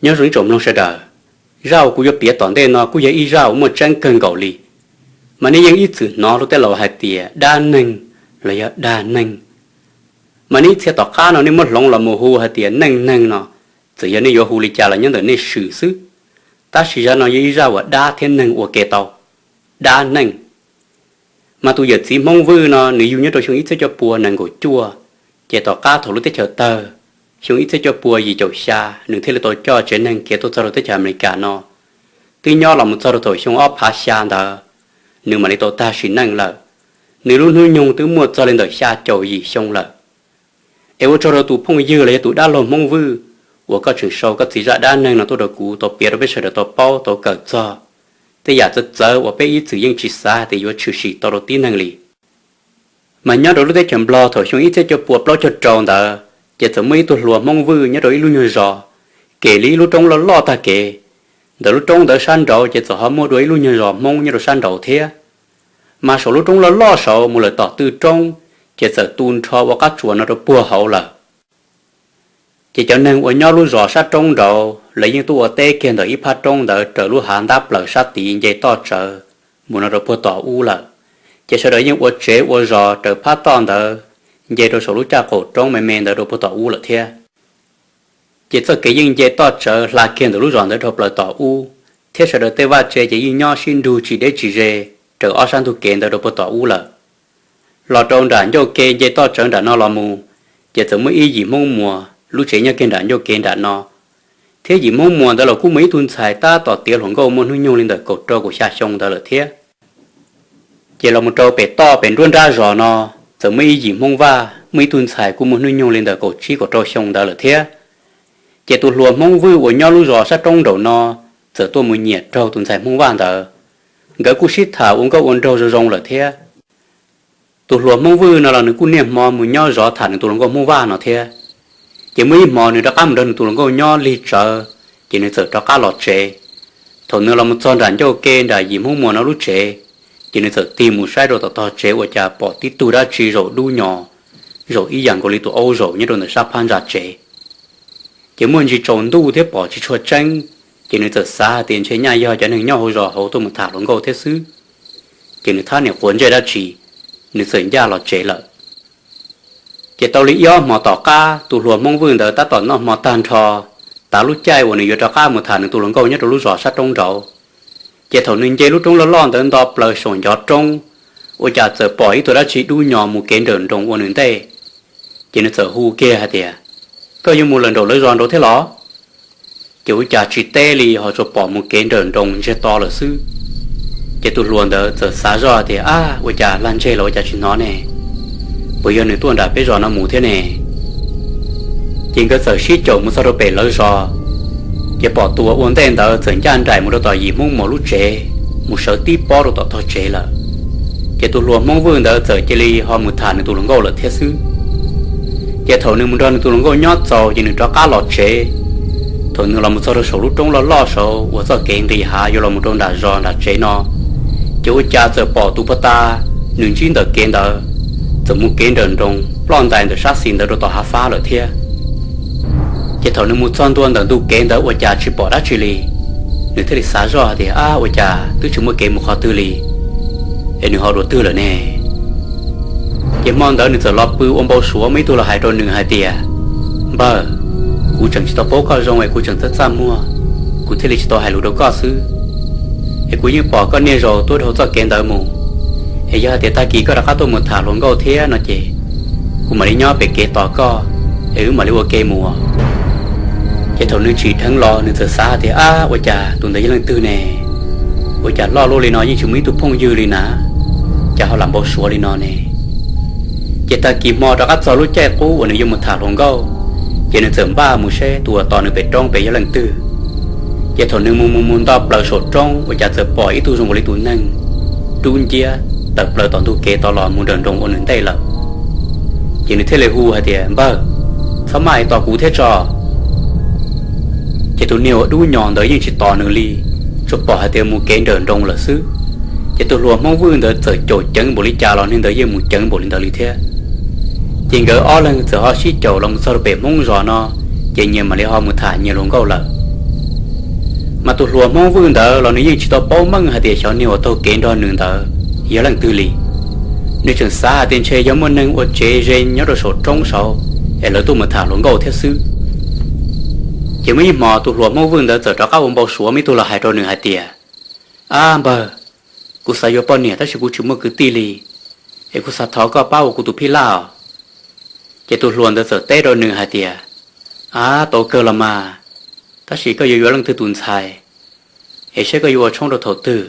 Nyob zoo ib tsoom mloog sawv daws, zaj uas kuv yuav piav tom ntej no kuj yog ib zaj uas muaj tseeb kawg nkaus li. Mas nej yeej ib txwm hnov luag tej laus hais tias dab neeg los yog dag neeg. Mas nej ib txhia tom qab no nej muab hloov los mus hu hais tias neej neeg no, txawm yog nej yuav hu li cas los nyob ntawm nej swm xwb. Tab sis zaj no yog ib zaj uas dab thiab neeg ua ke tau. Dab neeg. Mas tus yawm txiv Hmoob Vwj no nws yug nyob rau xyoo ib txhiab cuaj pua nees nkaum cuaj, ces tom qab thaum lub teb chaws tawg, xyoo ib txhiab cuaj pua yim caum xya nws thiaj li tau coj tsev neeg khiav tuaj txog rau teb chaws Amelikas no. Twb nyob los mus txog rau thaum xyoo ob phav xya ntawd, nws mam li tau tag sim neej lawm. Nws lub hnub nyoog twb muaj txog li ntawm xya caum yim xyoo lawm. Es ua tsaug rau tus phooj ywg los yog tus dab laug Hmoob Vwj uas koj tseem sau koj txiv zaj dab neeg no tuaj rau kuv tau piav rau peb sawv daws tau paub tau kawm txog tej yam txawv txawv uas peb ib txwm yeej tsis xav hais tias yuav tshwm sim tau rau tib neeg li. Mas nyob rau lub teb chaws Nplog thaum xyoo ib txhiab cuaj pua plaub caug rau ntawd, ces txawm muaj ib tug hluas Hmoob Vwj nyob rau ib lub nyuag zos, kev li ib lub roob loj loj tag kev. Ntawm lub roob ntawd sab nraud ces txawm ho muaj dua ib lub nyuag zos Hmoob nyob rau sab nraud thiab. Mas saum lub roob loj loj saud mus lawm tom twg roob, ces txawm tu nrho ua qab tsuas no rau puag hauv lawm. Ces cov neeg uas nyob lub zos sab roob nraud lawv yeej tuaj ua teb kiag ntawm ib phab roob ntawd raws lub hav ntab plaws sab tid nce toj tsawv mus no rau puag tom ub lawm. Ces sawv daws yeej ua tsev ua zos raws phab toj ntawd nce rau saum lub caj qaum roob me me ntawd rau puag tom ub lawm thiab. Ces txoj kev yeej nce toj tsawv hla kiag ntawm lub zos ntawd dhau plaws tom ub, thiab sawv daws tej vaj tse ces yeej nyob sib nrug tsis deb tsis ze raws ob sab ntug kev ntawd rau puag tom ub lawm. Los rau nram ncauj ke nce toj tsawv nram no los mus, ces txawm muaj ib yim Hmoob Muas lub tsev nyob kiag nram ncauj kev nram no. Thiab yim Hmoob Muas ntawd los kuj muaj ib tug ntxhais tab tom tiav hluas nkauj muaj hnub nyoog li ntawm kaum rau kaum xya xyoo ntawd lawm thiab. Ces los mus rau pem toj pem nruab nrab zos no, txawm muaj ib yim Hmoob Vaj muaj ib tug ntxhais kuj muaj hnub nyoog li ntawm kaum tsib kaum rau xyoo ntawd lawm thiab. Ces tus hluas Hmoob Vwj uas nyob lub zos sab roob nraum no txawm tuaj mus nyiam raug tus ntxhais Hmoob Vaj ntawd. Nkawd kuj sib tham ua nkauj ua nraug zoo zoo lawm thiab. Tus hluas Hmoob Vwj no los nws kuj niaj hmo mus nyob zov tham nws tus hluas nkauj Hmoob Vaj no thiab. Ces muaj ib hmo nws rov qab mus nrog nws tus hluas nkauj nyob lig tsawv, ces nws txawm rov qab los tsev. Thaum nws los mus txog nram ncauj ke nram yim Hmoob Muas no lub tsev, ces nws txawm tig mus saib rau tom tog tsev ua cas pom tib tug dab tsi zaum dub nyos, zaum ib yam nkaus li tus aub zaum nyob rau ntawm sab phab ntsa tsev. Ces muaj ntsis tsaus ntuj thiab pom tsis tshua tseeb, ces nws txawm xav hais tias ntshe nyaj yog cov neeg nyob hauv zos hauv tuaj mus tham hluas nkauj thiab xwb. Ces nws thab niam quav ntsej dab tsi, nws txawm ncaj los tsev lawm. Ces tau li ib ob hmo tom qab tus hluas Hmoob Vwj ntawd tab tom noj hmo tag nrho, tav lub caij uas nws yuav rov qab mus tham nws tus hluas nkauj nyob rau lub zos sab roob nraud. Ces thaum nws nce lub roob loj loj ntawd nto plaws saum ncov roob, ua cas txawm pom ib tug dab tsi dub nyos mus kev nrawm nroos ua nws ntej. Ces nws txawm hu kiag hais tias, koj yuav mus lawm nraum lawv zos nraud thiab los? Ces ua cas tsis teb li ho tsuas pom mus kev nrawm nroos ntsiag to lawm xwb. Ces tus hluas ntawd txawm xav zoj tias, ab, ua cas lag ntseg los ua cas tsis hnov ne? Puas yog nws tuaj nram peb zos no mus thiab ne? Ces nkawd txawm sib caum mus txog rau pem lawv zos, ces pom tus uas ua ntej ntawd txawm ncaj nraim mus rau tom yim Hmoob Muas lub tsev, mus sawv tib pob rau tom tog tsev lawm. Ces tus hluas Hmoob Vwj ntawd txawm cia li ho mus tham nws tus hluas nkauj lawm thiab xwb. Ces thaum nws mus nrog nws tus hluas nkauj nyob txaus ces nws rov qab los tsev. Thaum nws los mus txog rau saum lub roob loj loj saud uas txoj kev nqis hav yuav los mus rau nram zos nram tsev no, ces ua cas txawm pom tus puag ta nws ntsib ntawm kev ntawd txawm mus kev nrawm nroos ploj ntais ntawm sab xis ntawd rau tom hav fab lawm thiab. Ces thaum nws mus txog ntua ntawm ntug kev ntawd ua cas tsis pom dab tsi li, nws thiaj li xav zoj hais tias, ab, ua cas twb tsis muaj kev mus qhov twg li, es nws ho dua twg lawm ne? Ces hmo ntawd nws txawm los pw ua npau suav muaj ib tug los hais rau nws hais tias, npawg, kuv tseem tsis tau paub koj zoo es kuv tseem txaj txaj muag, kuv thiaj li tsis tau hais lus rau koj xwb. Es kuv yeej pom koj niaj zaus tuaj dhau txoj kev ntawd mus, es yog hais tias tag kis koj rov qab tuaj mus tham hluas nkauj thiab no ces kuv mam li nyob pem kev tos koj, es wb mam li ua ke mus. Ces thaum nws tsim dheev los nws txawm xav hais tias, ab, ua cas tus ntawd yog leej twg ne? Ua cas loj luaj li no yeej tsis muaj ib tug phooj ywg li na, cas ho lam npau suav li no ne? Ces tag kis hmo rov qab txog lub caij qub uas nws yuav mus tham hluas nkauj, ces nws txawm npaj mus seb tus uas tos nws pem roob pem yog leej twg. Ces thaum nws mus mus mus nto plaws saum roob ua cas txawm pom ib tug zoo nkaus li tus neeg dub nciab tawm plaws tom ntug kev tod los mus nrawm nroos ua nws ntej lawm. Ces nws thiaj li hu hais tias, npawg, txhob maj es tos kuv thiab tso. Ces tus niag uas dub nyos ntawd yeej tsis tos nws li, tsuas pom hais tias mus kev nrawm nroos lawm xwb. Ces tus hluas Hmoob Vwj ntawd txawm caum ceev npaum li cas los niag ntawd yeej mus ceev npaum li ntawd li thiab. Ces nkawd ob leeg txawm ho sib caum los mus txog rau pem Hmoob zos no, ces nyias mam li ho mus tham nyias hluas nkauj lawm. Mas tus hluas Hmoob Vwj ntawd los nws yeej tsis tau paub meej hais tias xyov niag uas taug kev nrog nws ntawd yog leej twg li. Nws tseem xav hais tias ntshe yog muaj neeg ua tsev ze nyob rau saum roob saud es lawv tuaj mus tham hluas nkauj thiab xwb. Ces muaj ib hmo tus hluas Hmoob Vwj ntawd txawm rov qab ua npau suav muaj ib tug los hais rau nws hais tias, Ab npawg, kuv xav yuav poj niam tab sis kuv tsis muaj kwv tij li, es kuv xav thov koj pab ua kuv tus phij laj os. Ces tus hluas ntawd txawm teb rau nws hais tias, Ab, tau kawg los mas, tab sis koj yuav yuav leej twg tus ntxhais, es saib koj yuav ua tshoob rau thaum twg?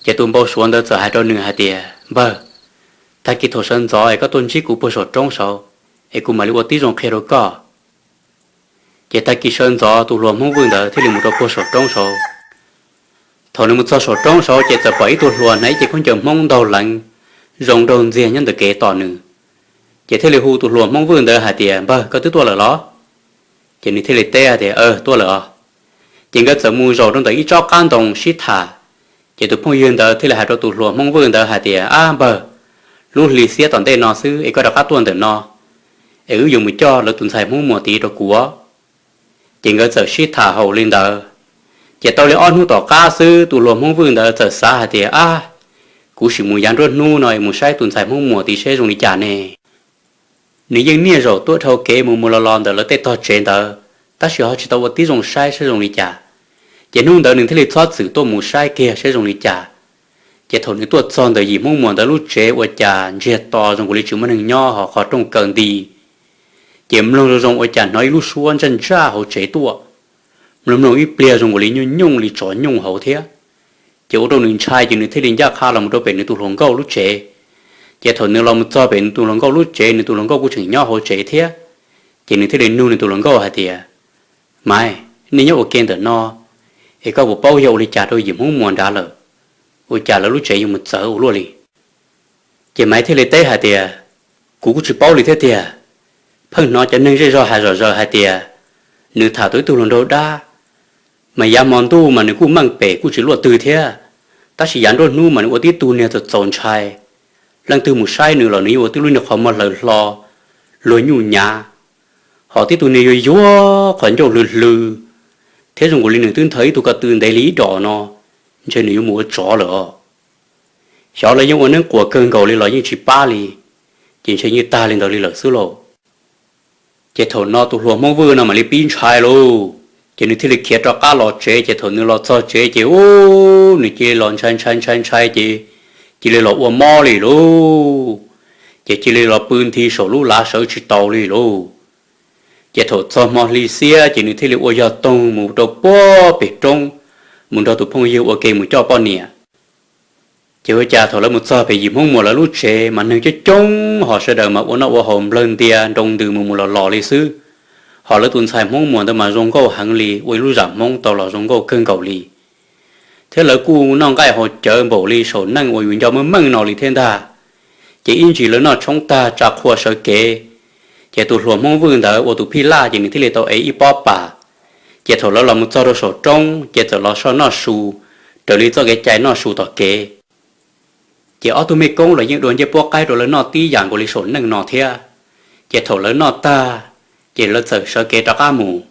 Ces tus npau suav ntawd txawm hais rau nws hais tias, Npawg, tag kis thaum sawv ntxov es koj tuaj ntsib kuv puag saum roob saud, es kuv mam li ua tib zoo qhia rau koj. Ces tag kis sawv ntxov tus hluas Hmoob Vwj ntawd thiaj li mus rau puag saum roob saud. Thaum nws mus txog saum roob saud ces txawm pom ib tug hluas hnav ib cev khaub ncaws Hmoob ntaug leev zoo nraug ntxiag nyob ntawm kev tos nws. Ces thiaj li hu tus hluas Hmoob Vwj ntawd hais tias, Npawg, koj twb tuaj lawm los? Ces nws thiaj li teb hais tias, Aw, tuaj lawm os. Ces nkawd txawm mus zaum rau ntawm ib tsob qab ntoo sib tham. Ces tus phooj ywg ntawd thiaj li hais rau tus hluas Hmoob Vwj ntawd hais tias, Ab npawg, lub hli xiab tom ntej no xwb es koj rov qab tuaj ntawm no, es wb yuav mus coj lawv tus ntxhais Hmoob Muas tid rau kuv. Ces nkawd txawm sib tham haum li ntawd. Ces tau li ob hnub tom qab xwb tus hluas Hmoob Vwj ntawd txawm xav hais tias, Ab, kuv sim mus yav nruab hnub no es mus saib tus ntxhais Hmoob Muas tid saib zoo li cas ne. Nws yeej niaj zaus tuaj dhau kev mus mus los los ntawm lawv tej tog tsev ntawd, tab sis ho tsis tau ua tib zoo saib saib zoo li cas. Ces hnub ntawd nws thiaj li txhob txwm tuaj mus saib kiag saib zoo li cas. Ces thaum nws tuaj txog ntawm yim Hmoob Muas ntawd lub tsev ua cas ntsiag to zoo nkaus li tsis muaj neeg nyob ho qhov rooj kaw nti. Ces mloog zoo zoo ua cas hnov ib lub suab ntsaj ntsaj hauv tsev tuaj. Mloog mloog ib pliag zoo nkaus li nyuj nyooj li tsov nyooj hauv thiab. Ces ua rau nws ntshai ces nws thiaj li ncaj qha los mus rau pem nws tus hluas nkauj lub tsev. Ces thaum nws los mus txog pem nws tus hluas nkauj lub tsev, nws tus hluas nkauj kuj tseem nyob hauv tsev thiab. Ces nws thiaj li nug nws tus hluas nkauj hais tias, Maiv, nej nyob ua ke ntawm no, es koj puas paub yog ua li cas rau yim Hmoob Muas nrad lawm? Ua cas lawv lub tsev yuav mus txawv ua luaj li? Ces Maiv thiaj li teb hais tias, Kuv kuj tsis paub li thiab tiag. Pheej hnov cov neeg zej zog hais zom zaws hais tias nws tham tau ib tug hluas nraug dab, mas yav hmo ntuj mas nws kuj meej pem kuj tsis luaj twg thiab, tab sis yav nruab hnub mas nws ua tib tug niag txaus txaus ntshai. Leej twg mus saib nws los nws yeej ua tib lub niag qhov muag hlawv hlo, luag nyuj nyav, ho tib tug niag yuag yuag qhov ncauj hlw hlw, thiab zoo nkaus li nws twb nthawv ib tug ko tw ntev li ib dos no, ntshe nws yuav mus ua tsov lawm os. Xyov lawv yeej ua neeb quas kawg nkaus li los yeej tsis pab li, ces ntshe yeej tag li ntawd li lawm xwb lauj. Ces thaum no tus hluas Hmoob Vwj no mam li pib ntshai lauj. Ces nws thiaj li khiav rov qab los tsev, ces thaum nws los txog tsev ces ub, nws cia li los ntshai ntshai ntshai ntshai ces cia li los ua mob li lauj. Ces cia li los pw nthi saum lub lav sawv tsis tau li lauj. Ces thaum txog hmo hli xiab ces nws thiaj li ua yog toog mus rau puag pem roob, mus nrog tus phooj ywg ua ke mus coj poj niam. Ces ua cas thaum lawv mus txog pem yim Hmoob Muas lawv lub tsev mas neeg coob coob ho sawv daws mas ua noj ua haus nplawg ntia nroo ntws mus mus los los li xwb. Ho lawv tus ntxhais Hmoob Muas ntawd mas zoo nkauj heev li, ua ib lub zam Hmoob tau los zoo nkauj kawg nkaus li. Thiab lawv kuj noj nqaij haus cawv npaum li saum neej uas yus nco meej meej no li thiab ntag. Ces ib ntsis lawv noj tshoob tag tsa qhua sawv kev, ces tus hluas Hmoob Vwj ntawd ua tus phij laj ces nws thiaj li tau ev ib pob pas. Ces thaum lawv los mus txog rau saum roob ces txawm los soj noj su, raws li txoj kev cai noj su tom kev. Ces ob tug mej koob los yeej dua ncej puab qaib rau lawv noj tib yam nkaus li saum neej no thiab. Ces thaum lawv noj tag, ces lawv txawm sawv kev rov qab mus.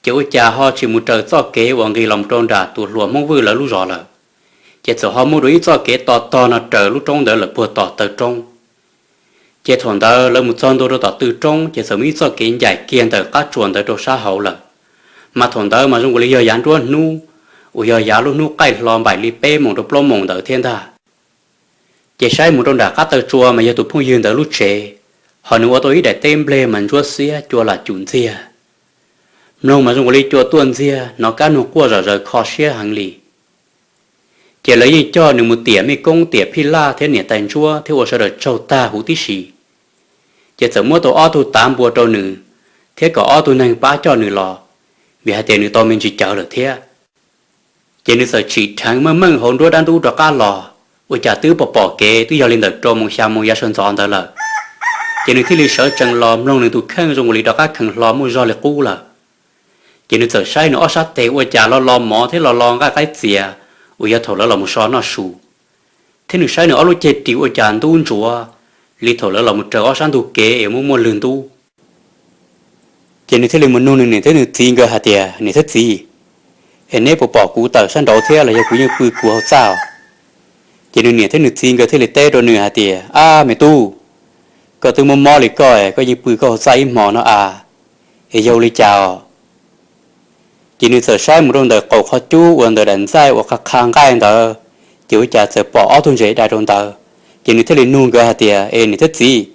Ces ua cas ho tsis mus raws txoj kev uas nqis los rau nram tus hluas Hmoob Vwj lawv lub zos lawm, ces txawm ho muaj dua ib txoj kev to tog no raws lub roob ntawd lawm puag tom taw roob. Ces thaum ntawd lawv mus txog ntua rau tom tw roob ces txawm muaj ib txoj kev ncaim kiag ntawm qab tsuas ntawd rau sab hauv lawm. Mas thaum ntawd mas zoo nkaus li yog yav nruab hnub, uas yog yav lub hnub qaij hlo npaim li peb moos rau plaub moos ntawd thiab ntag. Ces saib mus rau nram qab taw tsua mas yog tus phooj ywg ntawd lub tsev, ho nws ua tau ib daim teb nplej mas ntsuab xiab cua lam cum ntxiag. Mloog mas zoo nkaus li cua tuaj ntxiag, hnov kab noog quaj zom zaws kho siab heev li. Ces lawv yeej coj nws mus tiam mej koob tiam phij laj thiab niam tais ntsuab thiab ua sawv daws tsaug tag huv tib si. Ces txawm muab tau ob tug tav npua rau nws, thiab kom ob tug neeg pab coj nws los, vim hais tias nws tau me ntsis cawv lawm thiab. Ces nws txawm tsim dheev meej meej hauv nruab dab ntub rov qab los, ua cas twb pom pom kev twb yog li ntawm rau moos xya moos yav sawv ntxov ntawd lawm. Ces nws thiaj li sawv tsees los mloog nws tus kheej zoo nkaus li rov qab kheev hlo muaj zog li qub lawm. Ces nws txawm saib nws ob sab tes ua cas lo lo mov thiab lo lo nqaij qaib txias uas yog thaum lawv los mus so noj su, thiab nws saib nws ob lub ceg ris ua cas ntub ntsuav li thaum lawv los mus raws ob sab ntug kev es muaj muaj lwg ntub. Ces nws thiaj li mus nug nws niam thiab nws txiv nkawd hais tias, Niam thiab txiv, Es neb puas pom kuv tawm sab nraud thiab los yog kuv yeej pw kuv hauv txaj? Ces nws niam thiab nws txiv nkawd thiaj li teb rau nws hais tias, Ab me tub, koj twb mob mob li koj, koj yeej pw koj hauv txaj ib hmo no a, es yog ua li cas os? Ces nws txawm saib mus rau ntawm qaum qhov cub uas ntawm daim ntxaij uas qha qha nqaij ntawd, ces ua cas txawm pom ob tug ntses dai rau ntawd. Ces nws thiaj li nug nkawd hais tias, Es niam thiab txiv,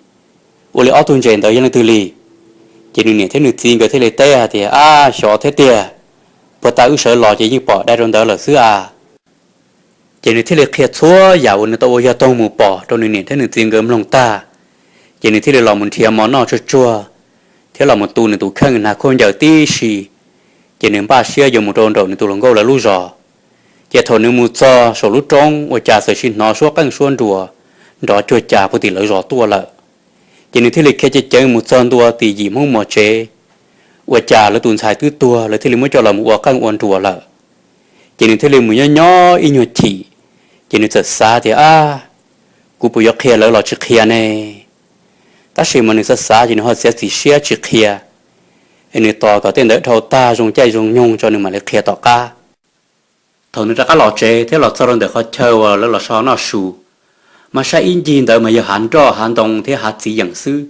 ua li ob tug ntses ntawd yog leej twg li? Ces nws niam thiab nws txiv nkawd thiaj li teb hais tias, Ab xyov thiab tiag, puag ta wb sawv los ces yeej pom dai rau ntawd lawm xwb a. Ces nws thiaj li qhia txhua yam uas nws tau ua yog toog mus pom rau nws niam thiab nws txiv nkawd mloog tag. Ces nws thiaj li los mus nrhiav mov noj tsuag tsuag, thiab los mus tu nws tus kheej hnav khaub ncaws tib si. Ces nws npaj siab yuav mus rau nraum nws tus hluas nkauj lawv lub zos. Ces thaum nws mus txog saum lub roob ua cas txawm sis hnov suab qeej suab nruas nrov cuag cas puag tim lawv zos tuaj lawm. Ces nws thiaj li khiav ceev ceev mus txog ntua tim yim Hmoob Muas tsev, ua cas lawv tus ntxhais twb tuag, lawv thiaj li muab coj los mus ua qeej ua nruas lawm. Ces nws thiaj li mus nyob nyob ib nyuag chim, ces nws txawm xav tias, Ab, kuv puas yuav qhia lawv los tsis qhia ne? Tab sis mas nws xav xav ces nws ho txiav txim siab tsis qhia, es nws tos kom tej ntawd dhau tag zoo caij zoo nyoog tso nws mam li qhia tom qab. Thaum nws rov qab los tsev thiab los txog rau ntawm qhov chaw uas lawv los so noj su, mas saib ib ncig ntawd mas yog hav nroj hav ntoo thiab hav txiv yeem xwb,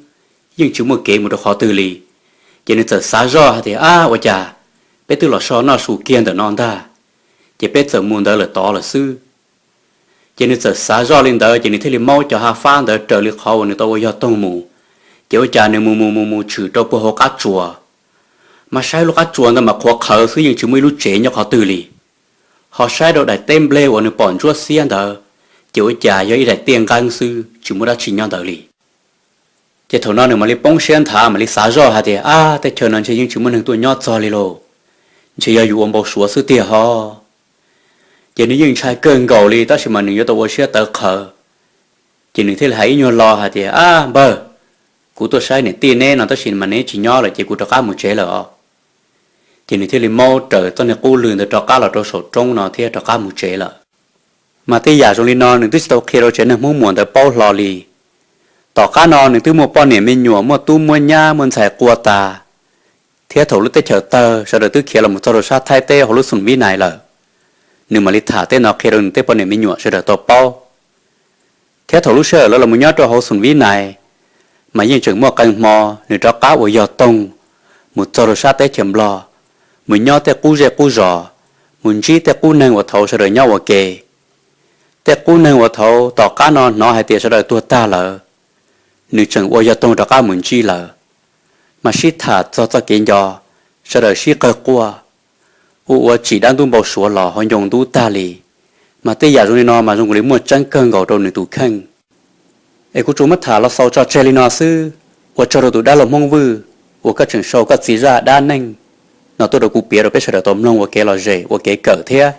yeej tsis muaj kev mus rau qhov twg li. Ces nws txawm xav zoj hais tias, Ab, ua cas peb twb los so noj su kiag ntawm no ntag, ces peb txawm mus ntawd lawm tod lawm xwb. Ces nws txawm xav zoj li ntawd ces nws thiaj li maub cov hav fab ntawd raws li qhov uas nws tau ua yog toog mus. Ces ua cas nws mus mus mus mus tshwm rau puag hauv qab tsuas, mas saib lub qab tsuas ntawd mas qhuav qhawv xwb, yeej tsis muaj ib lub tsev nyob qhov twg li. Ho saib rau daim teb nplej uas nws pom ntsuab xiab ntawd, ces ua cas yog ib daim tiaj nqeeb xwb, tsis muaj dab tsi nyob ntawd li. Ces thaum no nws mam li poob siab nthav, mam li xav zoj hais tias, Ab, tej chaw no ntshe yeej tsis muaj neeg tuaj nyob txog li lauj, ntshe yog yus ua npau suav xwb tiag ho. Ces nws yeej ntshai kawg nkaus li tab sis mas nws yuav tau ua siab tawv qhawv. Ces nws thiaj li hais ib nyuag lo hais tias, Ab npawg, kuv tuaj saib niam tij neb no tab sis mas neb tsis nyob lawm ces kuv rov qab mus tsev lawm os. Ces nws thiaj li maub raws txoj niag qub lw ntawd rov qab los rau saum roob no thiab rov qab mus tsev lawm. Mas tej yam zoo li no nws twb tsis tau qhia rau tsev neeg Hmoob Muas ntawd paub hlo li. Tom qab no nws twb muaj poj niam me nyuam, muaj tub muaj nyab, muaj ntxhais qua tas, thiab thaum lub teb chaws tawg sawv daws twb khiav los mus txog rau sab Thaib teb hauv lub xoom Vib Nais lawm. Nws mam li tham tej no qhia rau nws tej poj niam me nyuam sawv daws tau paub. Thiab thaum lub sij hawm lawv los mus nyob rau hauv xoom Vib Nais, mas yeej tseem muaj qee hmo nws rov qab ua yog toog mus txog rau sab teb chaws Nplog, mus nyob tej qub zej qub zos, mus ntsib tej qub neeg uas thaud sawv daws nyob ua ke. Tej qub neeg uas thaud tom qab no hnov hais tias sawv daws tuag tag lawm, nws tseem ua yog toog rov qab mus ntsib lawm, mas sib tham txog txoj kev nco, sawv daws sib qawg quaj, ua ua tsim dab ntub npau suav los hauv ncoo ntub tag li. Mas tej yam zoo li no mas zoo li muaj tseeb kawg nkaus rau nws tus kheej. Es kuv tsuas muab tham los xaus tso tseg li no xwb. Ua tsaug rau tus dab laug Hmoob Vwj uas koj tseem sau koj txiv zaj dab neeg no tuaj rau kuv piav rau peb sawv daws tau mloog ua kev lom zem ua kev kawm thiab.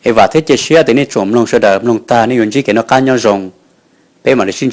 Es vam thiab cia siab tias nej tsoom mloog sawv daws mloog tag nej yuav ntsib kev noj qab nyob zoo. Peb mam li sib ntsib.